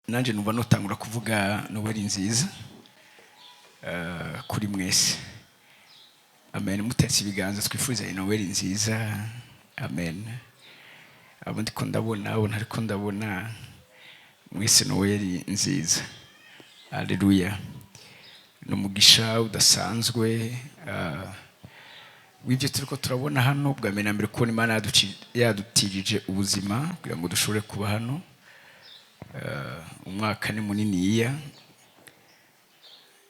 Nanjye numva notangura kuvuga Noweli nziza kuri mwese. Amen. Mutetse ibiganza, twifuza Noweli nziza. Amen. Abo ndiko ndabona, abo ntariko ndabona, mwese Noweli nziza. Aleluya. Ni umugisha udasanzwe w'ibyo turiko turabona hano. Bwa mbere na mbere, kubona Imana yadutirije ubuzima kugira ngo dushobore kuba hano. Umwaka ni muniniya.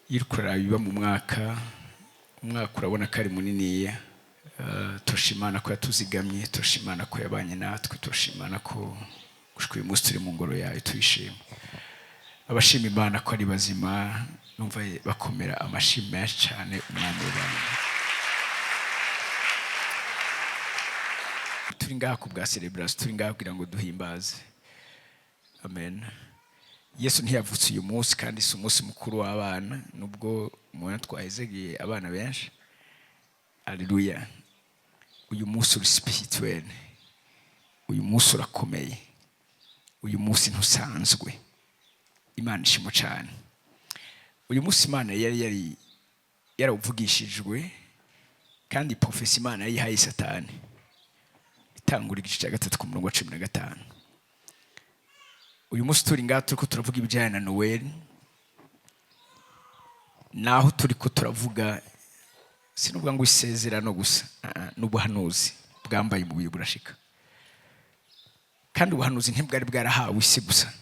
Iyo uriko uraraba ibiba mu mwaka, umwaka urabona ko ari muniniya. Turashima Imana ko yatuzigamye, turashima Imana ko yabanye natwe, turashima Imana ko gushika uyu munsi turi mu ngoro yayo tuyishima. Abashima Imana ko ari bazima, numva bakomera amashi menshi cyane Umwami w'abantu. Turi ngaha ku bwa celebration, turi ngaha kugira ngo duhimbaze. Amen. Yesu ntiyavutse uyu munsi, kandi si umunsi mukuru w'abana, nubwo mubona twahezegeye abana benshi. Aleluya. Uyu munsi uri spirituel, uyu munsi urakomeye, uyu munsi ntusanzwe. Imana ishimwe cyane. Uyu munsi Imana yari yarawuvugishijwe, kandi prophétie Imana yayihaye Satani. Itangura igice cya 3 ku murongo wa 15. Uyu munsi turi ngaha turiko turavuga ibijyanye na Noel, naho turiko turavuga, sinuvuga ngo isezerano gusa, n'ubuhanuzi bwambaye umubiri burashika. Kandi ubuhanuzi ntibwari bwarahawe isi gusa.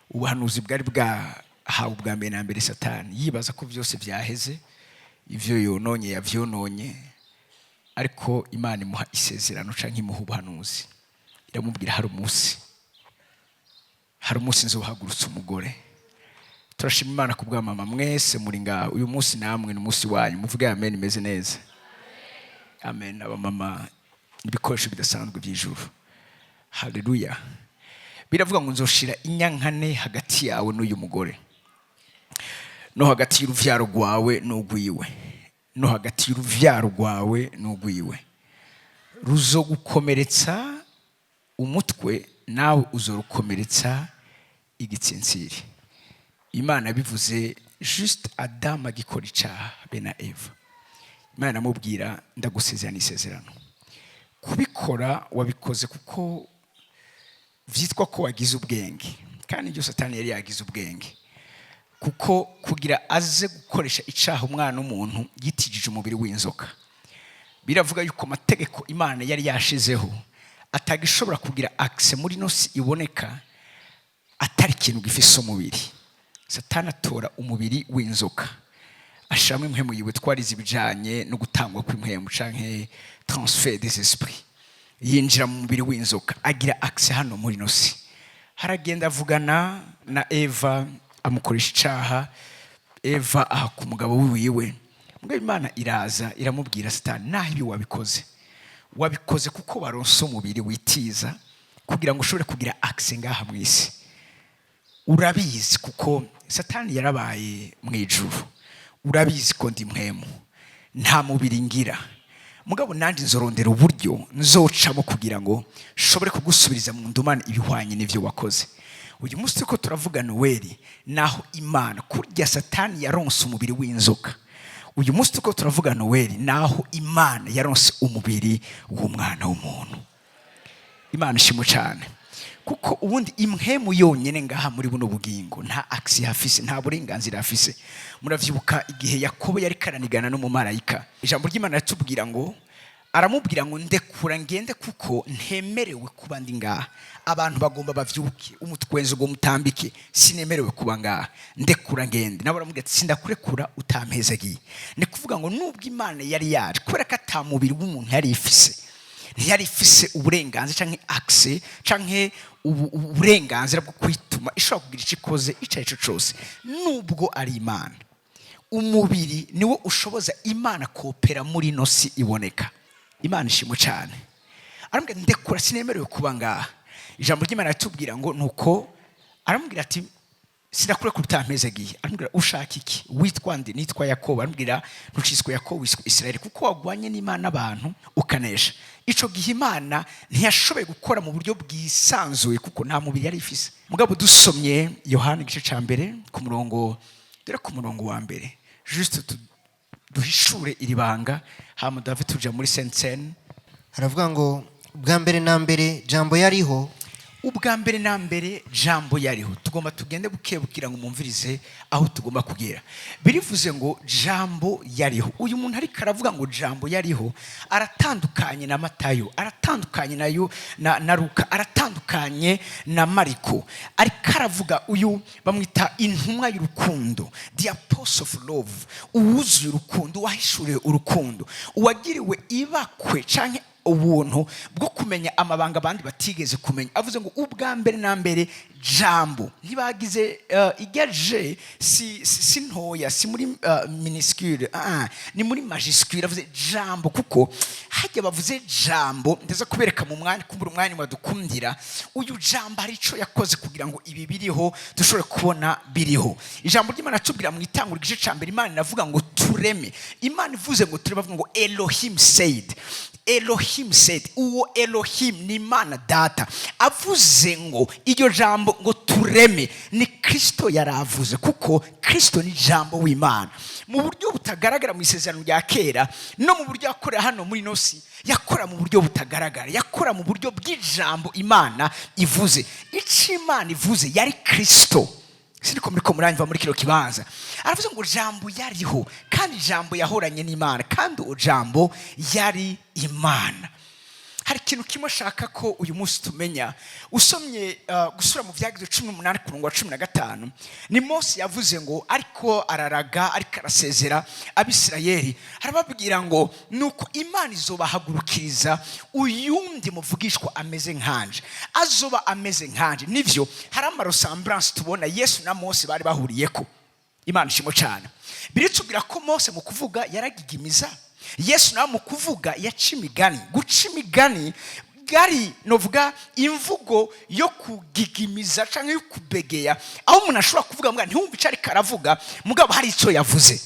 Ubuhanuzi bwari bwahawe ubwa mbere na mbere Satani, yibaza ko byose byaheze, ivyo yononye yavyononye. Ariko Imana imuha isezerano canke imuha ubuhanuzi, iramubwira: hari umunsi, hari umunsi nzohagurutsa umugore. Turashima Imana ku bwa mama mwese muri ngaho. Uyu munsi namwe ni umunsi wanyu. Muvuge amen imeze neza. Amen. Abamama ibikoresho bidasanzwe by'ijuru. Haleluya. Biravuga ngo nzoshira inyankane hagati yawe n'uyu mugore, no hagati y'uruvyaro rwawe n'urwiwe, no hagati y'uruvyaro rwawe n'urwiwe. Ruzogukomeretsa umutwe, nawe uzorukomeretsa igitsinsiri. Imana bivuze juste Adamu agikora icaha be na Eva. Imana iramubwira: ndagusezerana isezerano. Kubikora wabikoze kuko vyitwa ko wagize ubwenge, kandi ibyo Satani yari yagize ubwenge, kuko kugira aze gukoresha icaha umwana w'umuntu yitijije umubiri w'inzoka. Biravuga yuko amategeko Imana yari yashizeho atagishobora kugira accès muri ino si iboneka atari ikintu gifise umubiri. Satani atora umubiri w'inzoka, ashiramo impwemu yiwe. Twarize ibijanye no gutangwa kw'impwemu canke transfert des esprits. Yinjira mu mubiri w'inzoka, agira accès hano muri ino si, haragenda avugana na Eva, amukoresha icaha. Eva aha ku mugabo wiwe. Mugabo Imana iraza iramubwira: Satani, naho ibi wabikoze, wabikoze kuko waronse umubiri witiza kugira ngo ushobore kugira accès ngaha mu isi. Urabizi, kuko Satani yarabaye mu ijuru, urabizi ko ndi mpwemu, nta mubiri ngira. Mugabo nanjye nzorondera uburyo nzocamo kugira ngo nshobore kugusubiriza mu ndumane ibihwanye n'ibyo wakoze. Uyu munsi turiko turavuga Noweli, naho Imana kurya Satani yaronse umubiri w'inzoka, uyu munsi turiko turavuga Noweli, naho Imana yaronse umubiri w'umwana w'umuntu. Imana ishimwe cyane, kuko ubundi impwemu yonyine ngaha muri buno bugingo nta accès hafise, nta burenganzira afise. Muravyibuka igihe Yakobo yari karanigana n'umumarayika. Ijambo ry'Imana riratubwira ngo aramubwira ngo: ndekura ngende, kuko ntemerewe kuba ndi ngaha. Abantu bagomba bavyuke umutwenzi ngo mutambike, sinemerewe kuba ngaha, ndekura ngende. Nabo baramubwira ati: sindakurekura utampezagiye. Ni kuvuga ngo nubwo Imana yari yaje, kubera ko ata mubiri w'umuntu yari ifise, ntiyari ifise uburenganzira canke accès canke uburenganzira bwo kwituma ishobora kugira icyo ikoze icyo ari cyo cyose, nubwo ari Imana. Umubiri niwo ushoboza Imana kopera muri ino si iboneka. Imana ishimwe cyane. Aramubwira: ndekura, sinemerewe kuba ngaha. Ijambo ry'Imana ritubwira ngo nuko aramubwira ati Sinakure ko utampezagiye. Aramubwira: "Ushaka iki? Witwa nde?" "Nitwa Yakobo." Aramubwira: "Ntuciswe Yakobo, wiswe Israeli, kuko wagwanye n'Imana n'abantu ukanesha." Ico gihe Imana ntiyashoboye gukora mu buryo bwisanzuye, kuko nta mubiri yari ifise. Mugabo dusomye Yohana igice ca mbere ku murongo, dore ku murongo wa mbere, juste duhishure iri banga, hama duhave tuja muri Sainte Cène. Haravuga ngo: "Bwa mbere na mbere Jambo yariho." Ubwa mbere na mbere Jambo yariho. Tugomba tugende buke kugira ngo mwumvirize aho tugomba kugera. Birivuze ngo Jambo yariho. Uyu muntu ariko aravuga ngo Jambo yariho aratandukanye na Matayo, aratandukanye na na Luka, aratandukanye na Mariko. Ariko aravuga uyu bamwita intumwa y'urukundo, the apostle of love, uwuzuye urukundo, wahishuriwe urukundo, uwagiriwe ibakwe canke ubuntu bwo kumenya amabanga abandi batigeze kumenya. Avuze ngo ubwa mbere na mbere Jambo, ntibagize ijya J si ntoya, si muri minuscule, ni muri majuscule. Avuze Jambo kuko hajya bavuze Jambo, ndaza kubereka mu mwanya, kumbura umwanya wadukundira. Uyu Jambo hari ico yakoze kugira ngo ibi biriho dushobore kubona biriho. Ijambo ry'Imana tubwira mu itangura igice ca mbere, Imana iravuga ngo tureme. Imana ivuze ngo tureme, bavuga ngo Elohim said. Elohim said. Uwo Elohim ni Imana Data. Avuze ngo iryo jambo ngo tureme, ni Kristo yaravuze, kuko Kristo ni Jambo w'Imana mu buryo butagaragara mu isezerano rya kera, no mu buryo yakorera hano muri ino si. Yakora mu buryo butagaragara, yakora mu buryo bw'ijambo Imana ivuze. Icyo Imana ivuze yari Kristo. Siniko muri ko muranyumva muri kino kibanza? Aravuze ngo Jambo yariho, kandi Jambo yahoranye n'Imana, kandi uwo Jambo yari Imana. Hari ikintu kimwe ashaka ko uyu munsi tumenya. Usomye gusura mu Byagizwe 18 ku murongo wa 15, ni Mose yavuze ngo ariko araraga, ariko arasezera Abisirayeli, arababwira ngo nuko Imana izobahagurukiriza uyundi muvugishwa ameze nkanje, azoba ameze nkanje. Nivyo, hari ama ressemblance tubona Yesu na Mose bari bahuriyeko. Imana ishimo cyane. Biritubwira ko Mose mu kuvuga yaragigimiza, Yesu nawe mu kuvuga yaca imigani. Guca imigani gari novuga imvugo yo kugigimiza cyangwa yo kubegeya, aho umuntu ashobora kuvuga mbwa ntiwumve icyo ariko aravuga, mugabo hari icyo yavuze.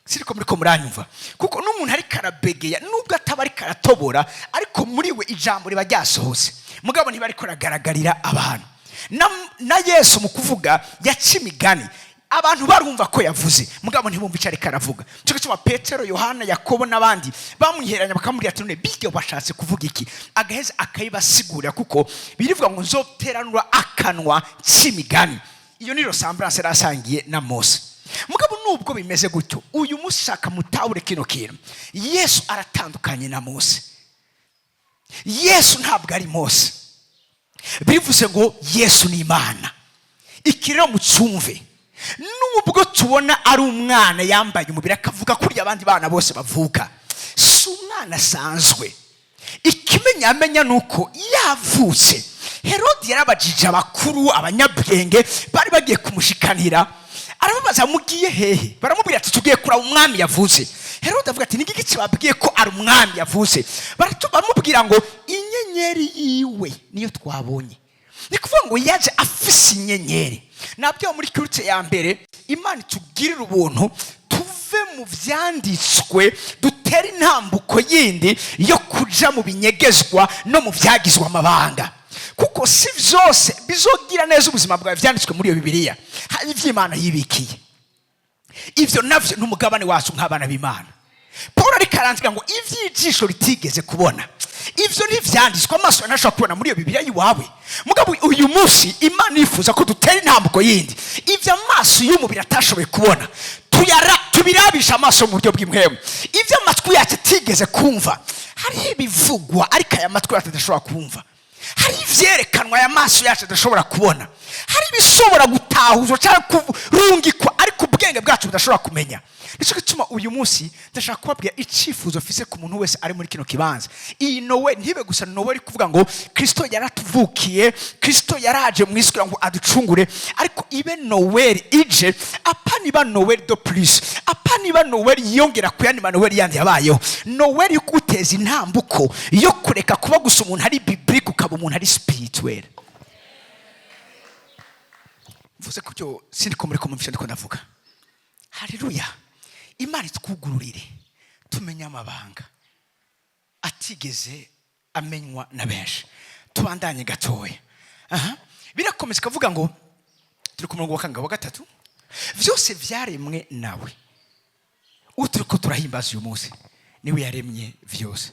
Siriko muri ko muranyumva? Kuko n'umuntu ariko arabegeya, nubwo ataba ariko aratobora, ariko muri we ijambo riba ryasohotse, mugabo ntiba ariko aragaragarira abantu. Na Yesu mu kuvuga yaca imigani. Abantu barumva ko yavuze, mugabo ntibumva icyo ariko aravuga. Cyo gituma Petero, Yohana, Yakobo n'abandi bamwiheranya, bakamubwira ati: "None bijya bashatse kuvuga iki?" Agaheza akabibasigurira, kuko birivuga ngo nzoteranura akanwa k'imigani. Iyo ni ressemblance yari asangiye na Mose. Mugabo nubwo bimeze gutyo, uyu munsi shaka mutahure kino kintu: Yesu aratandukanye na Mose. Yesu ntabwo ari Mose. Bivuze ngo Yesu ni Imana. Iki rero mucyumve: nubwo tubona ari umwana yambaye umubiri, akavuga kurya abandi bana bose bavuka, si umwana asanzwe. Ikimenyamenya ni uko yavutse, Herodi yarabajije abakuru, abanyabwenge bari bagiye kumushikanira, arababaza: "Mugiye hehe?" Baramubwira ati: "Tugiye kuraba umwami yavutse." Herode avuga ati: "Ni iki kibabwiye ko ari umwami yavutse?" Baramubwira ngo inyenyeri yiwe niyo twabonye. Ni kuvuga ngo yaje afise inyenyeri. Nabyo muri culte ya mbere, Imana itugirire ubuntu tuve mu byanditswe, dutere intambuko yindi yo kuja mu binyegezwa no mu byagizwe amabanga, kuko si byose bizogira neza ubuzima bwawe byanditswe muri iyo Bibiliya. Hari iby'Imana yibikiye, ibyo navyo ni umugabane wacu nk'abana b'Imana. Paul ariko arandika ngo iby'ijisho ritigeze kubona, ibyo ntibyanditswe, amaso ntashobora kubona muri iyo Bibiliya y'iwawe. Mugabo uyu munsi Imana yifuza ko dutera intambuko yindi. Ibyo amaso y'umubiri atashoboye kubona, tubirabisha amaso mu buryo bw'impwemu. Ibyo amatwi yacu atigeze kumva, hariho ibivugwa ariko aya matwi yacu adashobora kumva, hari ibyerekanwa aya maso yacu adashobora kubona, hari ibishobora gutahuzwa cyangwa kurungikwa ariko ubwenge bwacu budashobora kumenya. Nicyo gituma uyu munsi ndashaka kubabwira icyifuzo mfise ku muntu wese ari muri kino kibanza: iyi Nowe ntibe gusa Nowe iri kuvuga ngo Kristo yaratuvukiye, Kristo yaraje mu isi kugira ngo aducungure, ariko ibe Noweli ije apana iba Noweli de plus, apana iba Noweli yiyongera ku yandi manoweli yandi yabayeho, Noweli yo kuguteza intambuko yo kureka kuba gusa umuntu ari biblique, ukaba umuntu ari spirituel. Mvuze ko byo sindiko muri ko mumvisha ndiko ndavuga. Haleluya! Imana itwugururire tumenye amabanga atigeze amenywa na benshi. Tubandanye gatoya. Aha birakomeza ikavuga ngo, turi ku murongo wa kangahe? Wa gatatu. Byose byaremwe nawe. Uwo turi ko turahimbaza uyu munsi niwe yaremye byose.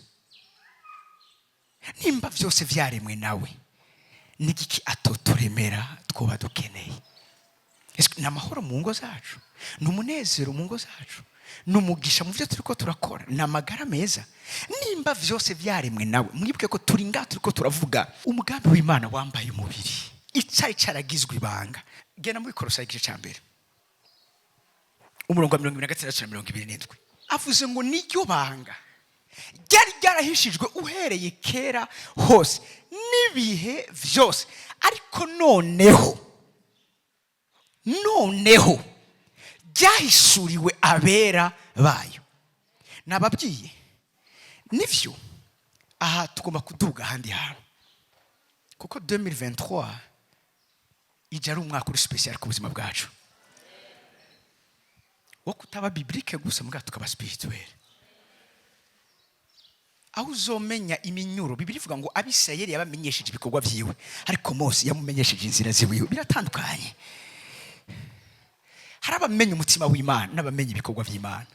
Nimba byose byaremwe nawe, n'igiki atoturemera twoba dukeneye? Ese ni amahoro mu ngo zacu? Ni umunezero mu ngo zacu? Ni umugisha mu byo turi ko turakora? Ni amagara meza? Nimba byose byaremwe nawe, mwibuke ko turi ngaha turi ko turavuga umugambi w'Imana wambaye umubiri, icyari cyaragizwe ibanga. Genda muri Korosayi igice cya mbere, umurongo wa 26 na 27. Avuze ngo niryo banga ryari ryarahishijwe uhereye kera hose n'ibihe byose, ariko noneho ryahishuriwe abera bayo. Nababwiye nivyo, aha tugomba kuduga ahandi hantu, kuko 2023 ijya ari umwaka uri spécial ku buzima bwacu, wo kutaba biblique gusa, mbwa tukaba spirituel, aho uzomenya iminyuro. Bibiliya ivuga ngo Abisirayeli yabamenyesheje ibikorwa byiwe, ariko Mose yamumenyesheje inzira ziwiwe. Biratandukanye. Hari abamenya umutima w'Imana n'abamenya ibikorwa by'Imana.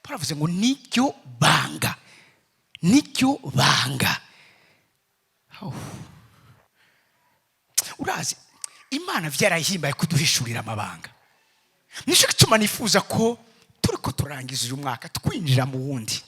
Paul avuze ngo niryo banga, niryo banga. Oh. Urazi, Imana byarayihimbaye kuduhishurira amabanga. Nicyo gituma nifuza ko turi ko turangiza uyu mwaka, twinjira mu wundi,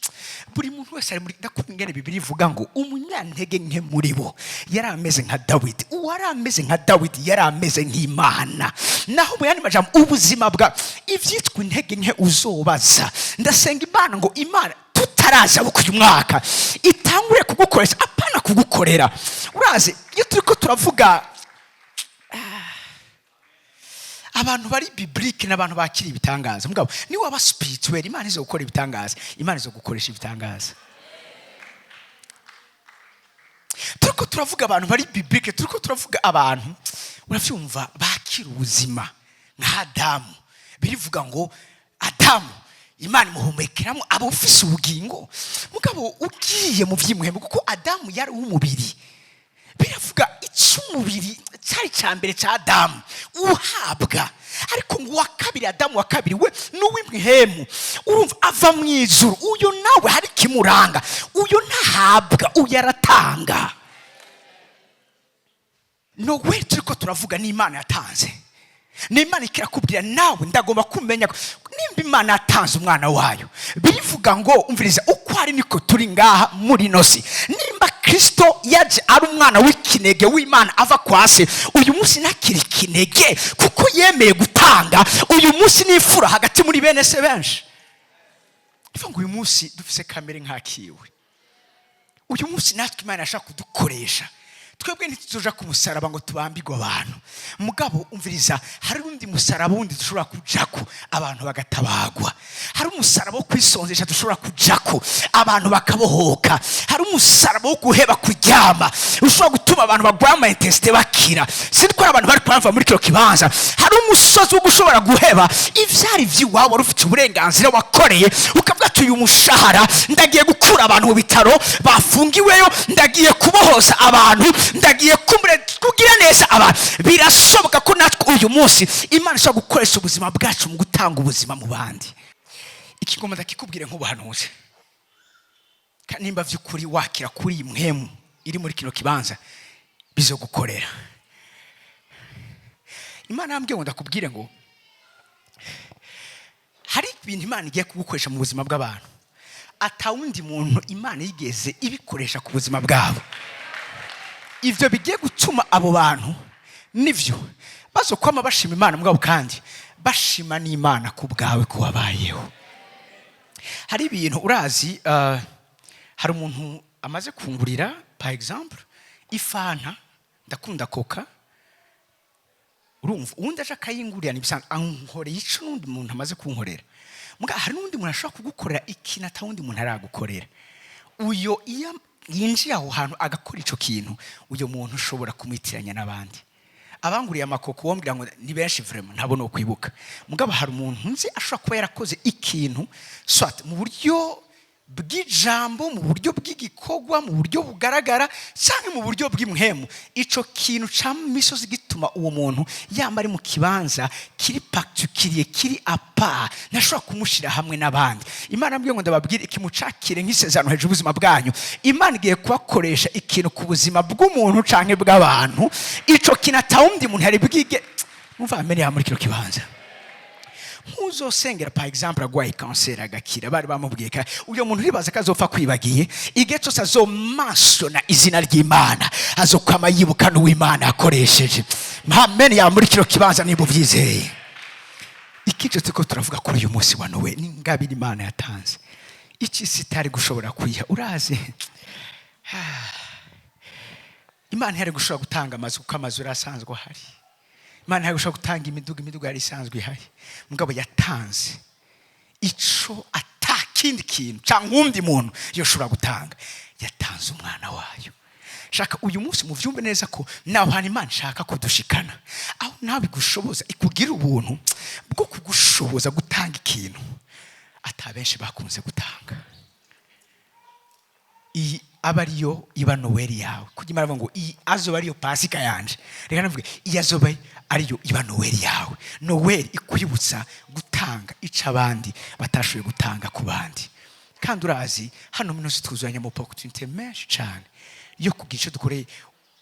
buri muntu wese ari muri, ndakunda ingene Bibiliya ivuga ngo umunyantege nke muri bo yari ameze nka Dawidi. Uwari ameze nka Dawidi yari ameze nk'Imana. Naho mu yandi majambo, ubuzima bwa ibyitwa intege nke uzobaza. Ndasenga Imana ngo Imana tutaraza uyu mwaka itangure kugukoresha, apana kugukorera. Urazi, iyo turi ko turavuga abantu bari biblique n'abantu bakira ibitangaza, mugabo niba waba spirituel, Imana izo gukora ibitangaza, Imana izo gukoresha ibitangaza. Turiko turavuga abantu bari biblique, turiko turavuga abantu, uravyumva, bakira ubuzima nka Adamu. Birivuga ngo Adamu Imana imuhumekeramo aba ufise ubugingo. Mugabo ugiye mu vy'imuhembo, kuko Adamu yari uw'umubiri, biravuga icy'umubiri cyari icya mbere cya Adamu uhabwa, ariko ngo uwa kabiri, Adamu wa kabiri, we n'uw'imihemu. Urumva, ava mu ijuru. Uyu nawe hari ikimuranga. Uyu ntahabwa, uyu aratanga. Nowe turi ko turavuga ni Imana yatanze, ni Imana ikirakubwira nawe. Ndagomba kumenya ko nimba Imana yatanze umwana wayo, birivuga ngo, umviriza, uko ari niko turi ngaha muri ino si. Nimba Kristo yaje ari umwana w'ikinege w'Imana ava kwa se, uyu munsi ntakiri ikinege kuko yemeye gutanga. Uyu munsi ni imfura hagati muri bene se benshi. Bivuga ngo uyu munsi dufise kamere nk'akiwe. Uyu munsi natwe Imana yashaka kudukoresha. Twebwe ntituzoja ku musaraba ngo tubambigwe abantu. Mugabo umviriza, hari undi musaraba wundi dushobora kujako abantu bagatabagwa. Hari umusaraba wo kwisonzesha dushobora kujako abantu bakabohoka. Hari umusaraba wo guheba kuryama ushobora gutuma abantu barwaye ama intestins bakira. Sinzi ko hari abantu bari kuramva muri kino kibanza. Hari umusozi wo gushobora guheba ivyari vy'iwawe wari ufite uburenganzira wakoreye, ukavuga ati: "Uyu mushahara ndagiye gukura abantu mu bitaro bafungiweyo, ndagiye kubohoza abantu, ndagiye kugira neza abantu." Birashoboka ko natwe uyu munsi Imana ishobora gukoresha ubuzima bwacu mu gutanga ubuzima mu bandi. Ikigoma ndakikubwire nk'ubuhanuzi. Nimba by'ukuri wakira kuri iyi mpemu iri muri kino kibanza, bizogukorera. Imana yambwiye ngo ndakubwire ngo hari ibintu Imana igiye kugukoresha mu buzima bw'abantu atawundi muntu Imana yigeze ibikoresha ku buzima bwabo. Ibyo bigiye gutuma abo bantu nivyo bazokwama bashima Imana, mugabo kandi bashima n'Imana ku bwawe ko wabayeho. Hari ibintu urazi, hari umuntu amaze kungurira, par exemple, ifanta. Ndakunda Coca. Urumva, uwundi aje akayingurira, ni bisanzwe, ankoreye ico n'undi muntu amaze kunkorera. Muga hari n'undi muntu ashobora kugukorera ikintu atawundi muntu aragukorera. Uyo iyo yinjiye aho hantu agakora ico kintu, uyo muntu ushobora kumwitiranya n'abandi. Abanguriye amakoko wombwira ngo ni benshi, vraiment ntabo no kwibuka. Mugabo hari umuntu nzi ashobora kuba yarakoze ikintu, soit mu buryo bw'ijambo, mu buryo bw'igikorwa, mu buryo bugaragara cyangwa mu buryo bw'impwemu. Ico kintu ca misozi gituma uwo muntu yaba ari mu kibanza kiri particulier, kiri à part, ntashobora kumushira hamwe n'abandi. Imana ambwiye ngo ndababwire ikimucakire nk'isezerano hejuru y'ubuzima bwanyu. Imana igiye kubakoresha ikintu ku buzima bw'umuntu canke bw'abantu, ico kintu atawundi muntu yari bwige. Mumva amene muri kino kibanza. Nk'uzosengera, par exemple, agwaye kanseri agakira, bari bamubwiye ka uyo muntu uribaza ko azopfa kwibagiye? Igihe cyose azomansona izina ry'Imana, azokwama yibuka n'uw'Imana yakoresheje. Amen ya muri kino kibanza niba ubyizeye. Ikico turiko turavuga kuri uyu munsi wa Nowe ni ingabire Imana yatanze, iki isi itari gushobora kwiha. Urazi, Imana ntiyari gushobora gutanga amazu kuko amazu yari asanzwe ahari. Imana ntiyari gushobora gutanga imiduga, imiduga yari isanzwe ihari. Mugabo yatanze ico ata kindi kintu cyangwa undi muntu yoshobora gutanga: yatanze umwana wayo. Shaka uyu munsi muvyumve neza ko naho hantu Imana ishaka kudushikana, aho nawe igushoboza, ikugira ubuntu bwo kugushoboza gutanga ikintu ata benshi bakunze gutanga. Iyi aba ariyo iba Noweli yawe. Kuko Imana avuga ngo iyi azoba ariyo Pasika yanje. Reka navuge, iyi azoba ariyo iba Noweli yawe. Noweli ikwibutsa gutanga ico abandi batashoboye gutanga ku bandi. Kandi urazi, hano munozi twuzuranye ama opportunité menshi cyane yo kugira icyo dukoreye.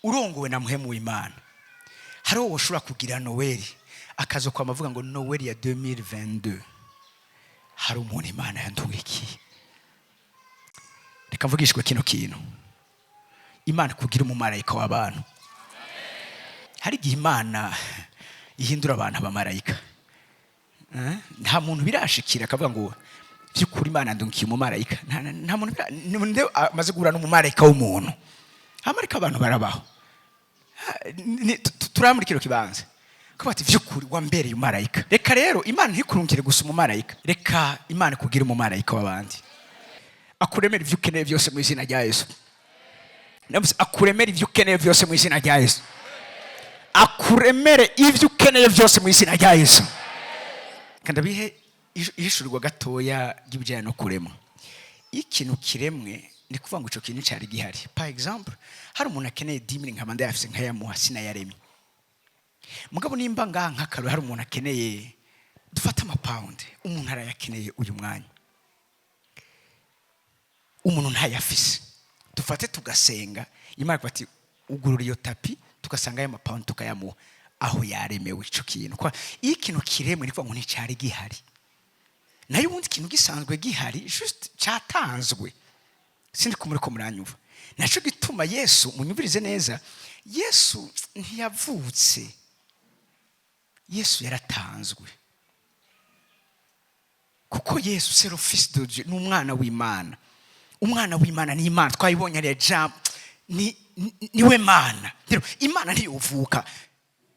Urongowe na Muhemu w'Imana, hari uwo ushobora kugira Noweli akazokwama avuga ngo Noweli ya 2022 hari umuntu Imana yandungikiye. Reka mvugishwe kino kintu: Imana kugira umumarayika w'abantu. Hari igihe Imana ihindura abantu abamarayika. Eh? Nta muntu birashikira akavuga ngo by'ukuri Imana ndungikiye umumarayika. Nta muntu ninde amaze guhura n'umumarayika w'umuntu? Abamarayika abantu barabaho. Turi muri kino kibanza ko bati vy'ukuri wambereye umumarayika. Reka rero Imana ntikurungire gusa umumarayika, reka Imana ikugire umumarayika w'abandi, akuremera ivyo ukeneye byose mu izina rya Yesu. Ndavuze, akuremere ivyo ukeneye byose mu izina rya Yesu. Akuremere ivyo ukeneye byose mu izina rya Yesu. Kandi abihe ihishurirwa gatoya ry'ibijyanye no kurema. Iyo ikintu kiremwe, ni kuvuga ngo ico kintu cyari gihari. Par exemple, hari umuntu akeneye 10 000, nkaba ndayafise nkayamuha, sinayaremye. Mugabo nimba ngaha nk'akarore hari umuntu akeneye, dufate amapawundi, umuntu arayakeneye uyu mwanya, umuntu ntayafise, dufate tugasenga, Imana ikavuga ati ugurura iyo tapis, tugasanga ayo mapawundi, tukayamuha, aho yaremewe ico kintu. Iyo ikintu kiremwe, ni kuvuga ngo nticyari gihari. Nayo ubundi ikintu gisanzwe gihari, juste cyatanzwe. Sindi ko muri ko muranyumva. Naco gituma Yesu, munyumvirize neza, Yesu ntiyavutse, Yesu yaratanzwe. Kuko Yesu c'est le Fils de Dieu, ni umwana w'Imana. Umwana w'Imana ni Imana, twayibonye ariya jambo niwe Mana. Rero Imana ntiyovuka.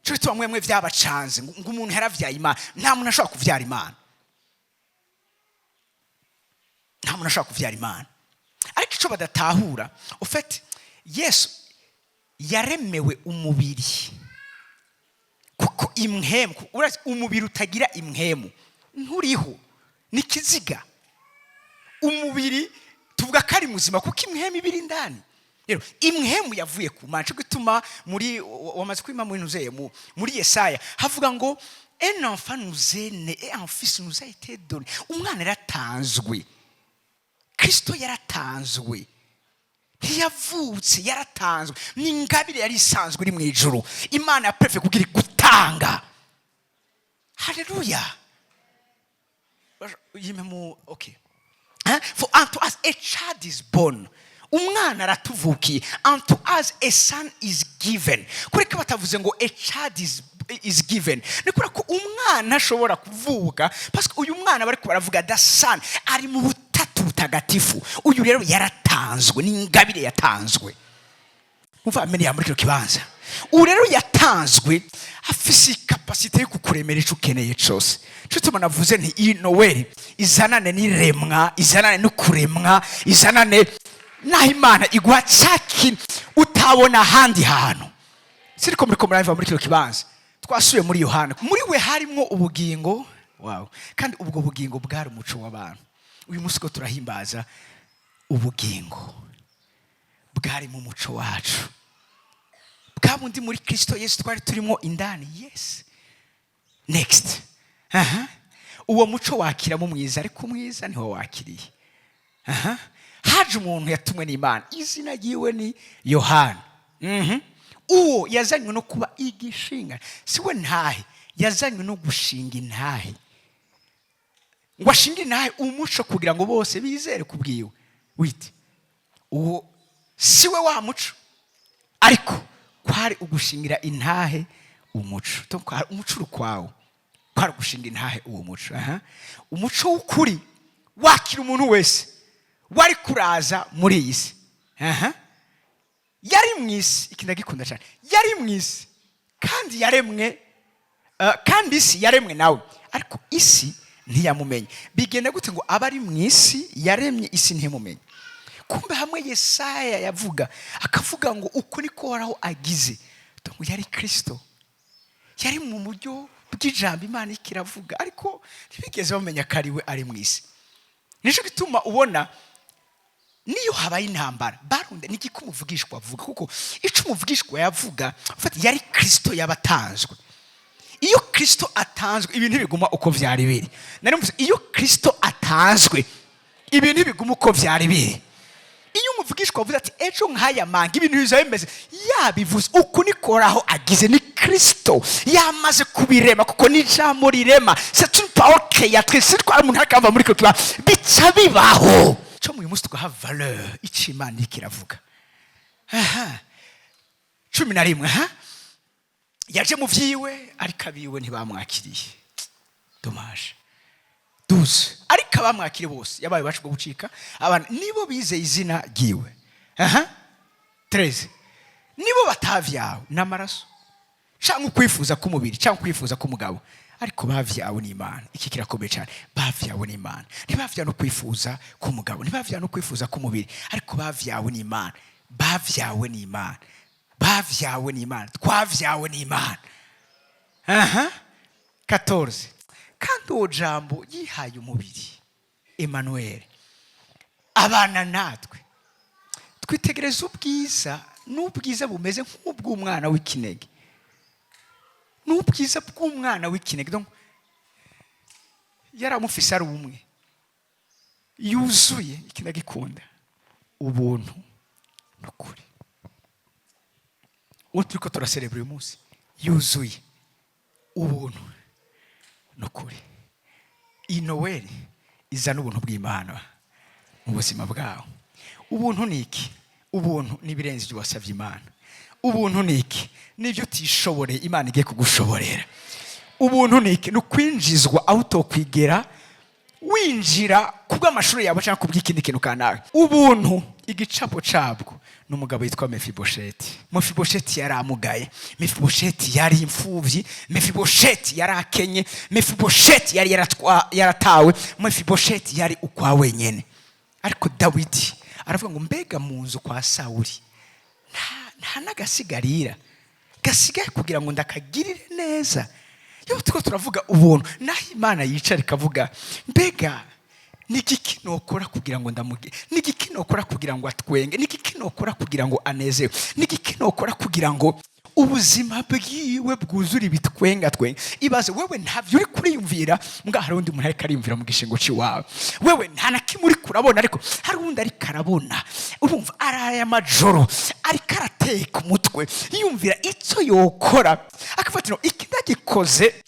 Cyo gituma mwemwe byabacanze ngo umuntu yaravyaye Imana. Nta muntu ashobora kuvyara Imana, nta muntu ashobora kuvyara Imana. Ariko icyo badatahura, au fait, Yesu yaremewe umubiri kuko imhemu, urazi umubiri utagira imhemu nturiho, ni ikiziga. Umubiri tuvuga ko ari muzima kuko imhemu iba iri indani. Rero imhemu yavuye ku Mana. Cyo gituma muri wamaze kwima muri nuzeye muri Yesaya havuga ngo un enfant nous est né et un fils nous a été donné. Umwana yaratanzwe, Kristo yaratanzwe, ntiyavutse, yaratanzwe. Ni ingabire yari isanzwe iri mu ijuru. Imana ya préféré kugira gutanga. Haleluya. Yime mu okay. Hein? For unto us a child is born, umwana aratuvukiye, unto us a son is given. Kureka batavuze ngo a child is given, ni kubera ko umwana ashobora kuvuka, parce que uyu mwana bariko baravuga, the son, ari mu butatu butagatifu. Uyu rero yaratanzwe, ni ingabire yatanzwe. Umva amene muri kino kibanza. Ubu rero yatanzwe afise capacité yo kukuremera ico ukeneye cose. Cyo tuma navuze nti iyi Noweli izanane n'iremwa, izanane no kuremwa, izanane naho Imana iguha cya kintu utabona ahandi hantu. Siriko muriko murava muri kino kibanza. Twasubiye muri Yohana. Muri we harimwo ubugingo, wow, kandi ubwo bugingo bwari umuco w'abantu. Uyu munsi ko turahimbaza ubugingo bwari mu muco wacu, bwa bundi muri Kristo Yesu twari turimo indani. Yes, next. Aha, uwo muco wakiramo umwiza, ariko umwiza niho wakiriye. Aha haje umuntu yatumwe n'Imana, izina ryiwe ni Yohana. Uwo yazanywe no kuba igishinga, si we ntahe, yazanywe no gushinga intahe, ngo ashinge intahe umuco kugira ngo bose bizere kubwiwe. Wite uwo si we wa muco, ariko kwari ugushingira intahe umuco. Donc, kwari umuco uri ukwawo, kwari ugushinga intahe uwo muco. Aha. Umuco w'ukuri wakira umuntu wese wari kuraza muri iyi si. Aha. Yari mu isi, iki ndagikunda cyane, yari mu isi kandi yaremwe, kandi isi yaremwe nawe, ariko isi ntiyamumenye. Bigenda gute ngo abe ari mu isi yaremye, isi ntimumenye? Kumbe hamwe Yesaya yavuga, akavuga ngo uko niko Uhoraho agize. Donc yari Kristo, yari mu buryo bw'ijambo Imana ikiravuga, ariko ntibigeze bamenya ko ari we ari mu isi. Nicyo gituma ubona niyo habaye intambara barunde nigiko umuvugishwa avuga, kuko icyo umuvugishwa yavuga ufata yari Kristo yabatanzwe. Iyo Kristo atanzwe, ibintu biguma uko byari biri. Nari mvuze, iyo Kristo atanzwe, ibintu biguma uko byari biri. Iyo umuvugishwa avuze ati ejo nk'aya manga ibintu bizaba bimeze, yabivuze uku nikoraho agize, ni Kristo yamaze kubirema, kuko ni ijambo rirema. C'est une parole créatrice. Sitwara umuntu akava muri icyo kibanza, bica bibaho. Cyo mu uyu munsi twaha valeur icyo Imana iriko iravuga. Aha, 11. Aha yaje mu vyiwe, ariko abiwe ntibamwakiriye. Dommage. 12. Ariko abamwakiriye bose, yabaye ububasha bwo gucika abana, nibo bizeye izina ryiwe. Aha, 13. Nibo batavyawe n'amaraso cyangwa ukwifuza k'umubiri cyangwa ukwifuza k'umugabo, ariko bavyawe n'Imana. Iki kirakomeye cyane. Bavyawe n'Imana, ntibavyawe no kwifuza k'umugabo, ntibavyawe no kwifuza k'umubiri, ariko bavyawe n'Imana, bavyawe n'Imana, bavyawe n'Imana, twavyawe n'Imana. Aha, 14. Kandi uwo jambo yihaye umubiri, Emmanuel, abana natwe, twitegereza ubwiza, n'ubwiza bumeze nk'ubw'umwana w'ikinege, n'ubwiza bw'umwana w'ikinege. Donc, yaramufise ari umwe yuzuye. Iki ndagikunda, ubuntu n'ukuri. Uwo turiko turaserebura uyu munsi yuzuye ubuntu n'ukuri. Iyi Noweli izana ubuntu bw'Imana mu buzima bwawe. Ubuntu ni iki? Ubuntu ni ibirenze ibyo wasabye Imana. Ubuntu ni iki? Nibyo utishoboreye, Imana igiye kugushoborera. Ubuntu ni iki? Ni ukwinjizwa aho utokwigera winjira kubw'amashuri yawe cyangwa kubw'ikindi kintu kanaka. Ubuntu, igicapo cabwo ni umugabo witwa Mefibosheti. Mefibosheti yari amugaye, Mefibosheti yari imfuvyi, Mefibosheti yari akenye, Mefibosheti yari yaratawe, Mefibosheti yari ukwa wenyene. Ariko Dawidi aravuga ngo mbega mu nzu kwa Sawuli nta n'agasigarira gasigaye kugira ngo ndakagirire neza? Iyo turiko turavuga ubuntu, naho Imana yicara ikavuga mbega ni igiki nokora kugira ngo ndamuge, ni igiki nokora kugira ngo atwenge, ni igiki nokora kugira ngo anezerwe, ni igiki nokora kugira ngo ubuzima bwiwe bwuzure ibitwenga twenga? Ibaze wewe ntavyo uri kuriyumvira, mbwa hari undi muntu ariko ariyumvira mu gishingo c'iwawe. Wewe nta na kimwe uri kurabona, ariko hari undi ariko arabona. Urumva araya amajoro ariko arateka umutwe yumvira icyo yokora, akavuga ati iki ndagikoze,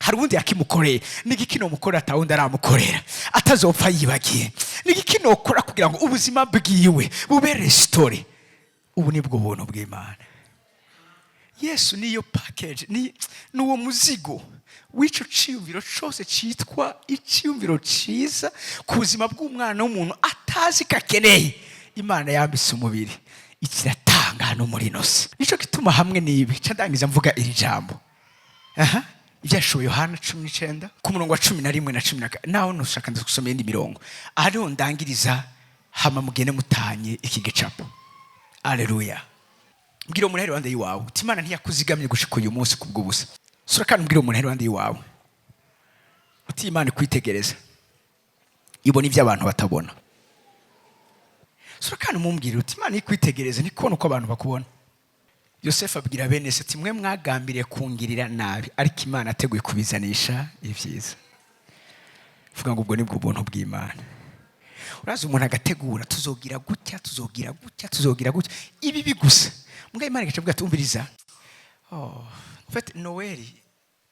hari ubundi yakimukoreye, ni igiki nomukorera atawundi aramukorera, atazopfa yibagiye? Ni igiki nokora kugira ngo ubuzima bwiwe bube restauré? Ubu ni bwo buntu bw'Imana. Yesu niyo package, ni uwo muzigo w'ico ciyumviro cose citwa iciyumviro ciza ku buzima bw'umwana w'umuntu atazi ko akeneye. Imana yambitse umubiri, ikiratanga hano muri ino si. Nico gituma hamwe n'ibi ca ndangiza mvuga iri jambo. Aha, Ibyashoboye Yohana 19 ku murongo wa 11 na 12. Naho nushaka ndagusoma iyindi mirongo, aha niho ndangiriza. Hama mugende mutanye iki gicapo. Aleluya. Mbwira umuntu ari iruhande y'iwawe uti: "Imana ntiyakuzigamye gushika uyu munsi kubw'ubusa." Sura kandi umbwire umuntu ari iruhande y'iwawe uti: "Imana ikwitegereza ibona ibyo abantu batabona." Sura kandi umumbwire uti: "Imana ikwitegereza ntikubona uko abantu bakubona." Yosefu abwira bene se ati: "Mwe mwagambiriye kungirira nabi, ariko Imana ateguye kubizanisha ibyiza." Vuga ngo: "Ubwo nibwo ubuntu bw'Imana." Uraza umuntu agategura: "Tuzogira gutya, tuzogira gutya, tuzogira gutya," ibibi gusa. Mbwa Imana igaca avuga ati: "Umviriza." Oh, en fait, Noël,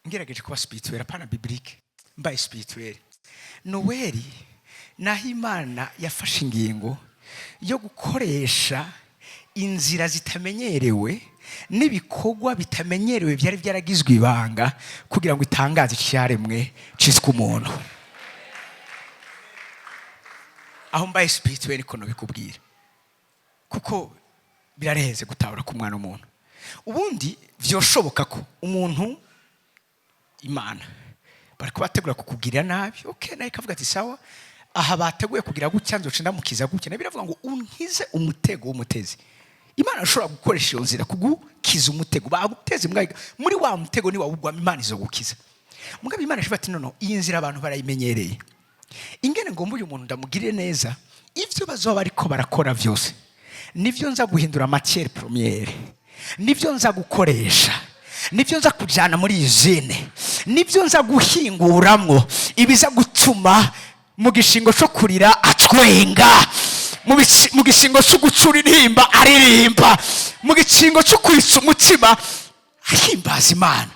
ngerageje kuba spirituel, apana biblique, mbaye spirituel, Noël naho Imana yafashe ingingo yo gukoresha inzira zitamenyerewe n'ibikorwa bitamenyerewe byari byaragizwe ibanga kugira ngo itangaze icyaremwe cyiswe umuntu. Aho mbaye spirituel niko nobikubwira, kuko birareheze gutahura ku mwana w'umuntu. Ubundi vyoshoboka ko umuntu Imana bari kubategura kukugirira nabi, okay, nawe ikavuga ati: "Sawa, aha bateguye kugira gutya, nzoca ndamukiza gutya." Nayo biravuga ngo: "Unkize umutego w'umutezi." Imana ishobora gukoresha iyo nzira kugukiza umutego baguteze. Mbwa muri wa mutego niwawugwamo, Imana izogukiza. Mugabo Imana ishobora ati: "Nono iyi nzira abantu barayimenyereye, ingene ngomba uyu muntu ndamugirire neza, ivyo bazoba bariko barakora vyose nivyo nza guhindura matière première, nivyo nza gukoresha, nivyo nza kujana muri usine, nivyo nza guhinguramwo ibiza gutuma mu gishingo cyo kurira atwenga, mu gishingo cyo gucura intimba aririmba, mu gishingo cyo kwitsa umutima ahimbaza Imana.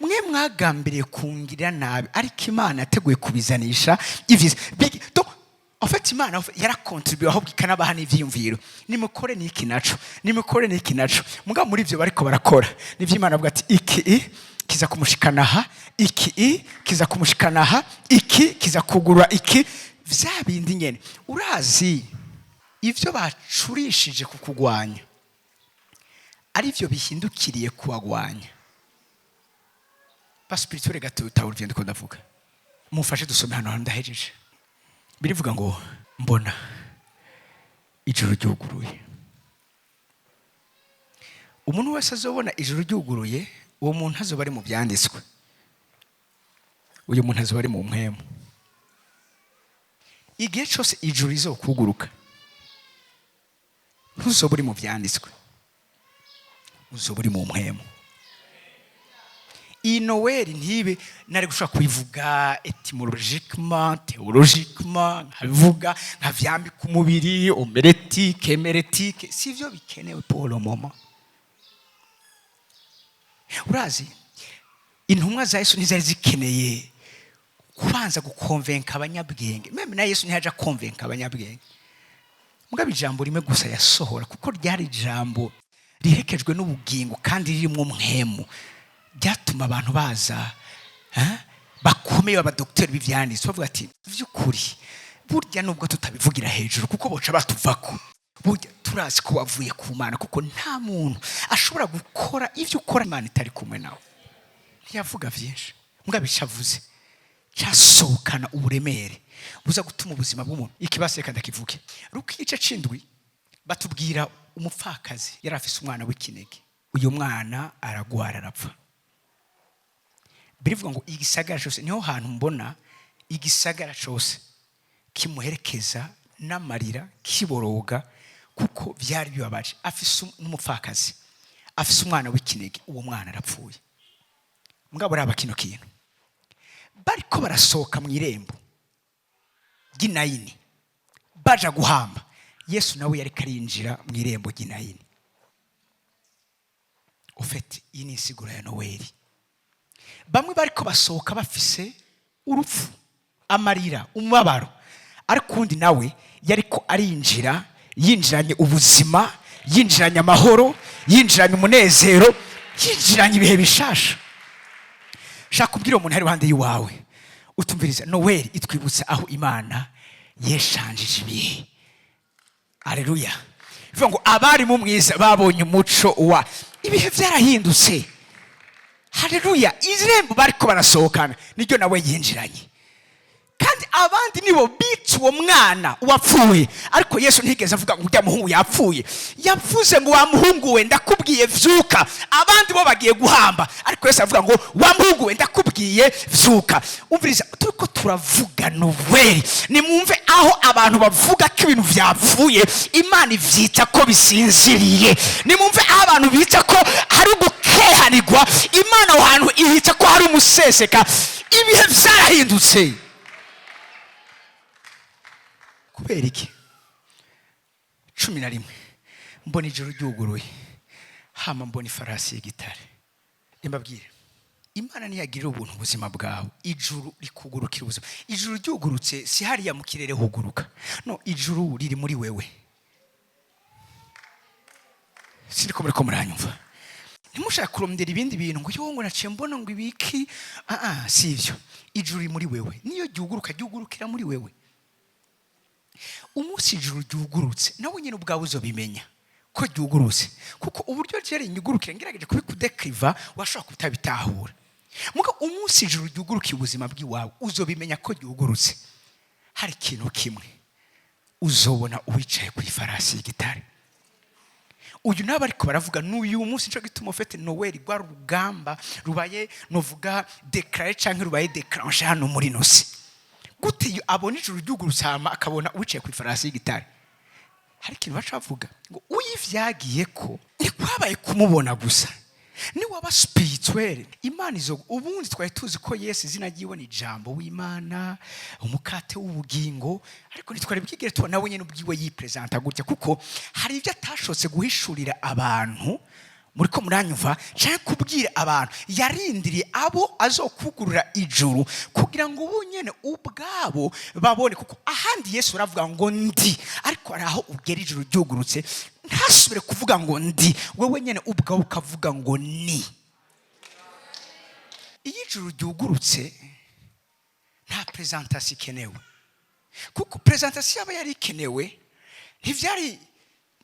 Mwe mwagambiriye kungirira nabi, ariko Imana yateguye kubizanisha ibyiza." Donc, en fait, Imana yarakontribuye, ahubwo ikanabaha n'ivyiyumviro: "Nimukore n'iki naco, nimukore n'iki naco." Mugabo muri ivyo bariko barakora nivyo Imana avuga ati: "Iki kiza kumushikana aha, iki kiza kumushikana aha, iki kiza kugura iki." Vya bindi nyene, urazi, ivyo bacurishije kukugwanya ari byo bihindukiriye kubagwanya. Ba spirituel gato, utahura ivyo ndiko ndavuga. Mufashe dusome hano hantu, ndahejeje. Birivuga ngo: "Mbona ijuru ryuguruye." Umuntu wese azobona ijuru ryuguruye, uwo muntu azoba ari mu byanditswe, uyu muntu azoba ari mu mpwemu. Igihe cyose ijuru rizokuguruka, ntuzoba uri mu byanditswe, uzoba uri mu mpwemu. Iyi Noël ntibe nari gushobora kubivuga étymologiquement, théologiquement, nkabivuga nkavyambika umubiri, homilétique, hémélétique, sivyo bikenewe pour le moment. Urazi, intumwa za Yesu ntizari zikeneye kubanza gukonvenka abanyabwenge. Même na Yesu ntiyaja konvenka abanyabwenge. Mugabo ijambo rimwe gusa yasohora, kuko ryari ijambo riherekejwe n'ubugingo kandi ririmo umwemu, byatuma abantu baza, bakomeye, b'abadogiteri b'ivyanditswe, bavuga ati: "Vy'ukuri burya nubwo tutabivugira hejuru kuko boca batuvako, burya turazi ko wavuye ku Mana, kuko nta muntu ashobora gukora ivyo ukora Imana itari kumwe nawe." Ntiyavuga vyinshi, mugabo ico avuze cyasohokana uburemere buza gutuma ubuzima bw'umuntu. Ikibazo reka ndakivuge. Luka igice c'indwi batubwira umupfakazi yari afise umwana w'ikinege. Uyu mwana aragwara, arapfa. Birivuga ngo igisagara cyose, niho hantu mbona igisagara cyose kimuherekeza n'amarira, kiboroga, kuko byari bibabaje. Afise n'umupfakazi, afise umwana w'ikinege, uwo mwana arapfuye. Mugabo raba kino kintu: bariko barasohoka mu irembo ry'Inayini baja guhamba Yesu, nawe yariko arinjira mu irembo ry'Inayini. Au fait, iyi ni insiguro ya Noël. Bamwe bariko basohoka bafise urupfu, amarira, umubabaro, ariko uwundi nawe yariko arinjira yinjiranye ubuzima, yinjiranye amahoro, yinjiranye umunezero, yinjiranye ibihe bishasha. Shaka kubwira umuntu ari iruhande y'iwawe utumviriza: Noël itwibutsa aho Imana yeshanjije ibihe. Aleluya! Bivuga ngo abari mu mwiza babonye umuco wa ibihe byarahindutse. Haleluya! Irembo bariko barasohokana niryo nawe yinjiranye, kandi abandi nibo bicwa. Uwo mwana wapfuye, ariko Yesu ntiyigeze avuga ngo ujya muhungu yapfuye. Yavuze ngo: "Wa muhungu we, ndakubwiye, vyuka." Abandi bo bagiye guhamba, ariko Yesu avuga ngo: "Wa muhungu we, ndakubwiye, vyuka." Umviriza, turiko turavuga Noweli, nimwumve aho abantu bavuga ko ibintu vyapfuye, Imana ivyita ko bisinziriye. Nimwumve aho abantu bita ko hari gukehanirwa, Imana aho hantu ihita ko hari umuseseka. Ibihe vyarahindutse. Kubera iki? 11: mbona ijuru ryuguruye, hama mbona ifarasi y'igitare. Mbabwire, Imana ntiyagirira ubuntu ubuzima bwawe, ijuru rikugurukira ubuzima. Ijuru ryugurutse, si hariya mu kirere huguruka, no, ijuru riri muri wewe. Siriko muriko muranyumva? Ntimushaka kurondera ibindi bintu ngo yo ngo naciye mbona ngo ibiki. Ah ah, si ibyo. Ijuru riri muri wewe, niyo ryuguruka, ryugurukira muri wewe. Umunsi ijuru ryugurutse, nawe nyine ubwawe uzobimenya ko ryugurutse, kuko uburyo ryari rinyugurukira, ngerageje kubikudekriva, washobora kutabitahura. Muga umunsi ijuru ryugurukiye ubuzima bw'iwawe, uzobimenya ko ryugurutse. Hari ikintu kimwe uzobona: uwicaye ku ifarasi y'igitare. Uyu nabo ariko baravuga n'uyu munsi. Nico gituma ufite Noweli rwari urugamba rubaye, novuga déclaré canke rubaye déclenché hano muri nosi. Gute iyo abona ijuru ryugurutse, hama akabona uwicaye ku ifarasi y'igitare? Hari ikintu baca bavuga ngo uyivyagiye ko ntikwabaye kumubona gusa, niwaba spirituel. Imana izo ubundi twari tuzi ko Yesu izina ryiwe ni Ijambo w'Imana, umukate w'ubugingo, ariko ntitwari bwigere tubona we nyine ubwiwe yipresenta gutya, kuko hari ibyo atashotse guhishurira abantu. Muri ko muranyumva? Cyangwa kubwira abantu, yarindiriye abo azokugurura ijuru kugira ngo bo nyene ubwabo babone. Kuko ahandi Yesu aravuga ngo ndi, ariko hari aho ugera ijuru ryugurutse, ntasubire kuvuga ngo ndi, wowe nyene ubwawe ukavuga ngo ni. Iyo ijuru ryugurutse, nta présentation ikenewe, kuko présentation yaba yari ikenewe, ntivyari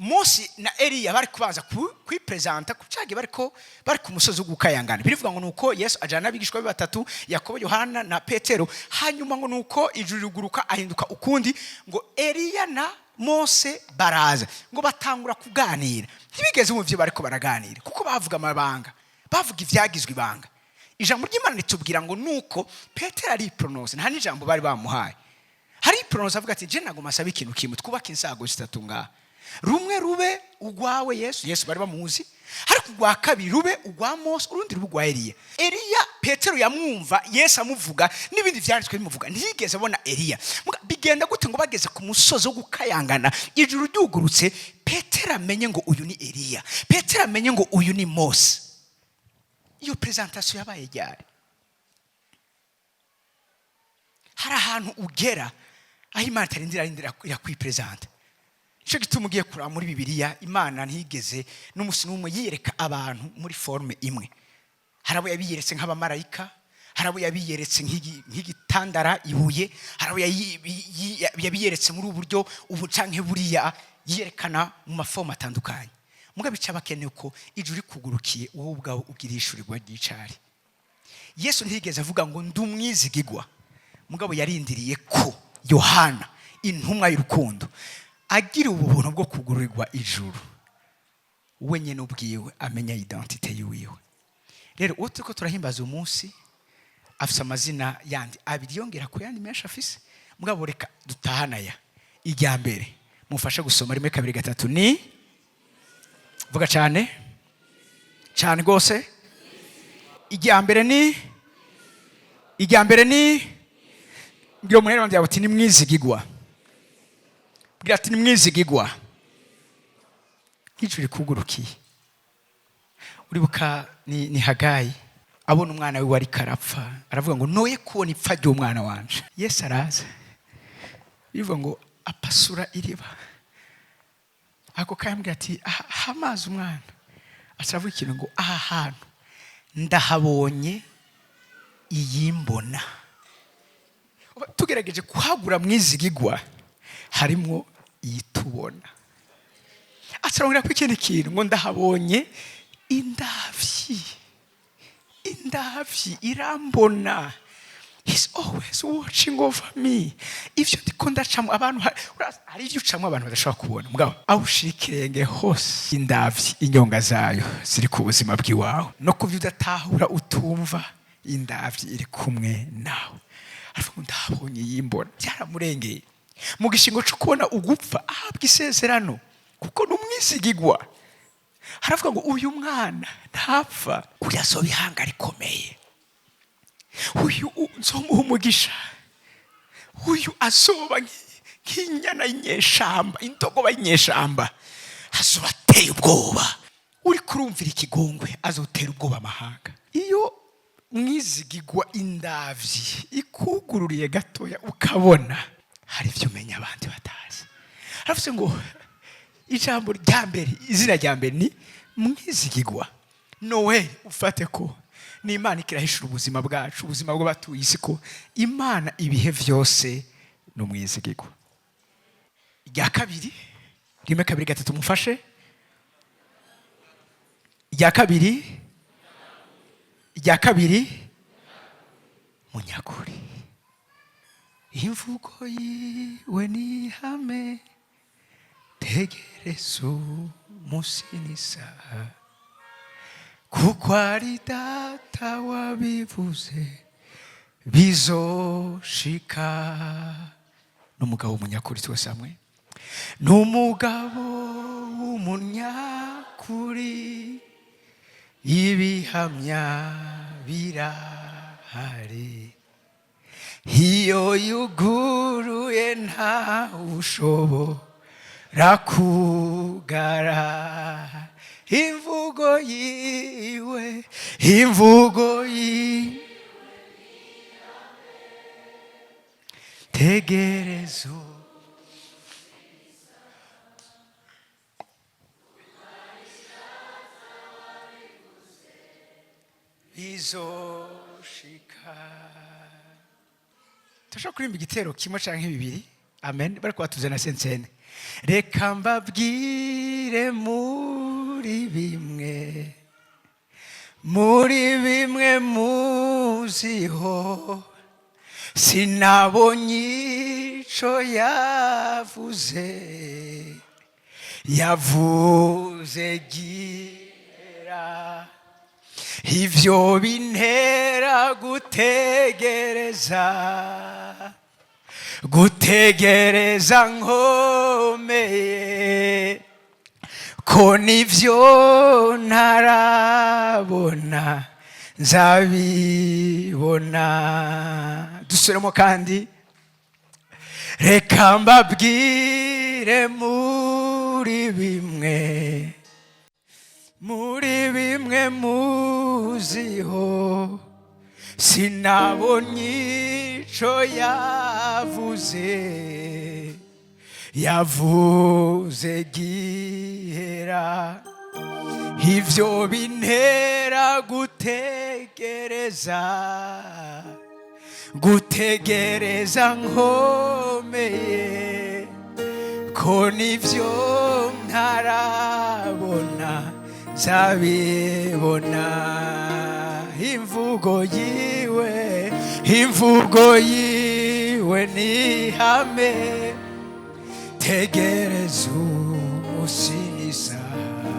Mose na Eliya bari kubanza kwipresenta ku cyagihe bariko bari ku musozi wo gukayangana. Birivuga ngo nuko Yesu ajana n'abigishwa be batatu, Yakobo, Yohana na Petero. Hanyuma ngo nuko ijuru riguruka, ahinduka ukundi, ngo Eliya na Mose baraza, ngo batangura kuganira. Ntibigeze mu byo bariko baraganira, kuko bavuga amabanga, bavuga ibyagizwe ibanga. Ijambo ry'Imana ritubwira ngo nuko Petero ariporonose, nta n'ijambo bari bamuhaye, hari poronose, avuga ati: "Je nagoma asaba ikintu kimwe, twubake insago zitatu ngaha, rumwe rube urwawe Yesu." Yesu bari bamuzi. Ariko urwa kabiri rube urwa Mose, urundi rube urwa Eliya. Eliya Petero yamwumva Yesu amuvuga n'ibindi byanditswe bimuvuga, ntiyigeze abona Eliya. Bigenda gute ngo bageze ku musozi wo gukayangana, ijuru ryugurutse, Petero amenye ngo uyu ni Eliya, Petero amenye ngo uyu ni Mose? Iyo présentation yabaye ryari? Hari ahantu ugera aho Imana itarindira arindira irakwipresenta. Nicyo gituma ugiye kuraba muri Bibiliya, Imana ntiyigeze n'umunsi n'umwe yiyereka abantu muri forme imwe. Hari abo yabiyeretse nk'abamarayika, hari abo yabiyeretse nk'igitandara, ibuye, hari abo yabiyeretse muri ubu buryo ubu canke buriya, yiyerekana mu ma formes atandukanye. Mugabo icyo bakeneye ko ijuru rikugurukiye, wowe ubwawe ugira ishurirwa ry'icari. Yesu ntiyigeze avuga ngo ndi umwizigigwa, mugabo yarindiriye ko Yohana, intumwa y'urukundo, agira ubu buntu bwo kugurirwa ijuru, we nyine ubwiwe amenya identité yiwiwe. Rero uwo turiko turahimbaza uyu munsi afise amazina yandi abiri yongera ku yandi menshi afise, mugabo reka dutahana aya. Irya mbere, mufashe gusoma: rimwe, kabiri, gatatu. Ni vuga cyane cyane rwose. Irya mbere ni, irya mbere ni, mbwira umuhera wanjye ati: "Ni mwizigigwa." Bwira ati: "Ni mwizigigwa." Ijuru rikugurukiye, uribuka ni Hagayi abona umwana we wari karapfa, aravuga ngo: "Noye kubona ipfa ry'umwana wanje." Yesu araza, bivuga ngo apasura iriba. Ako kayambwira ati: "Aha aha amazi umwana." Aca avuga ikintu ngo: "Aha hantu ndahabonye iyimbona." Tugerageje kuhagura mwizigigwa, harimo iyitubona. Acarongera ko ikindi kintu ngo: "Ndahabonye indavyi, indavyi irambona." He's always watching over me. Ivyo ndiko ndacamwo, abantu hari ivyo ucamwo abantu badashobora kubona, mugabo aho ushira ikirenge hose, indavyi inyonga zayo ziri ku buzima bw'iwawe, no kuvyo udatahura, utumva, indavyi iri kumwe nawe. Aravuga ngo ndabonye yimbona, byaramurengeye mu gishingo cyo kubona ugupfa ahabwa isezerano, kuko n'umwizigigwa. Haravuga ngo uyu mwana ntapfa, uyu azoba ihanga rikomeye, uyu nzomuha umugisha, uyu azoba nk'inyana y'inyeshamba, indogoba y'inyeshamba, azoba ateye ubwoba. Uri kurumvira ikigongwe, azotera ubwoba amahanga. Iyo mwizigigwa, indavyi ikugururiye gatoya, ukabona hari ibyo umenya abandi batazi. Haravuze ngo ijambo rya mbere, izina rya mbere ni mwizigigwa. Nowe ufate ko ni Imana ikirahishura ubuzima bwacu, ubuzima bw'abatuye isi, ko Imana ibihe byose ni umwizigigwa. Irya kabiri, rimwe, kabiri, gatatu, mufashe. Irya kabiri, irya kabiri, munyakuri. Imvugo yiwe ni ihame, tegereza umunsi n'isaha, kuko ari Data wabivuze, bizoshika. N'umugabo w'umunyakuri, twese hamwe, n'umugabo w'umunyakuri, ibihamya birahari, iyo yuguruye ntawushobora kugara. Imvugo yiwe, imvugo yiwe, tegereza. Bizoshika. Turashobora kuririmba igitero kimwe canke bibiri. Amen. Bariko batuze na sensene. Reka mbabwire muri bimwe, muri bimwe muziho, sinabonye ico yavuze, yavuze gira. Ivyo bintera gutegereza, gutegereza nkomeye, ko nivyo ntarabona nzabibona. Dusubiremo kandi. Reka mbabwire muri bimwe, muri bimwe muziho, sinabonye ico yavuze, yavuze gihera. Ivyo bintera gutegereza, gutegereza nkomeye, ko nivyo ntarabona nzabibona. Imvugo yiwe, imvugo yiwe ni ihame, tegereza umunsi n'isaha,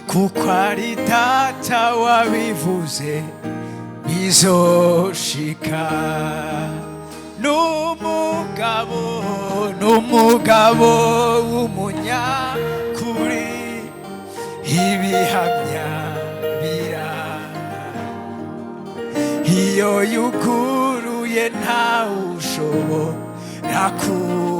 kuko ari Data wabivuze, bizoshika. N'umugabo, n'umugabo w'umunyakuri, ibihamya bira, iyo yuguruye ntawushobora kugara.